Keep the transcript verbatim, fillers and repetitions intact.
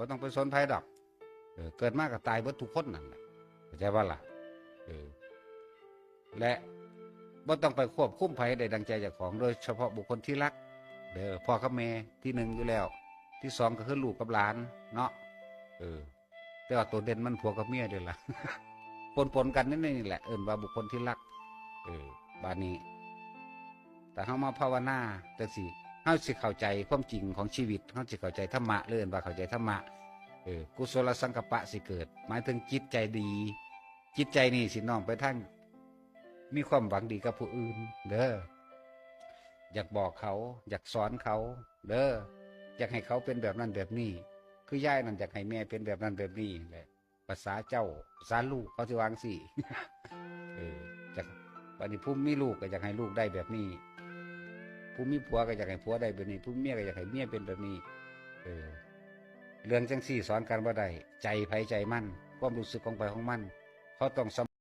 บ่ต้องไปสนไผดอก เออ เกิดมาก็ตายเบิดทุกคนนั่นแหละ เข้าใจบ่ล่ะ เออ และบ่ต้องไปควบคุมไผได้ดังใจเจ้าของ โดยเฉพาะบุคคลที่รัก เด้อ พ่อกับแม่ที่หนึ่งอยู่แล้ว ที่สองก็คือลูกกับหลานเนาะ เออ แต่ว่าตัวเด่นมันผัวกับเมียเด้อล่ะ ปนๆ กันนี่แหละ เอิ้นว่าบุคคลที่รัก เออ บาดนี้ แต่เฮามาภาวนาจังซี่ เฮาสิเข้าใจความจริงของชีวิต เฮาสิเข้าใจธรรมะ เลยเอิ้นว่าเข้าใจธรรมะ เออ กุศลสังกัปปะสิเกิด หมายถึงจิตใจดี จิตใจนี่สิน้อมไปทางมีความหวังดีกับผู้อื่น เด้อ อยากบอกเขา อยากสอนเขา เด้อ อยากให้เขาเป็นแบบนั้นแบบนี้ คือยายนั่นอยากให้แม่เป็นแบบนั้นแบบนี้แหละ ภาษาเจ้า ภาษาลูกเขาสิว่าจั่งซี้ เออ จัก บัดนี้ผู้มีลูกก็อยากให้ลูกได้แบบนี้ ผู้มีผัวก็อยากให้ผัวได้แบบนี้ ผู้มีเมียก็อยากให้เมียเป็นแบบนี้ เออ เรื่องจั่งซี้สอนกันบ่ได้ ใจไผใจมัน ความรู้สึกของไผของมัน เขาต้องสำ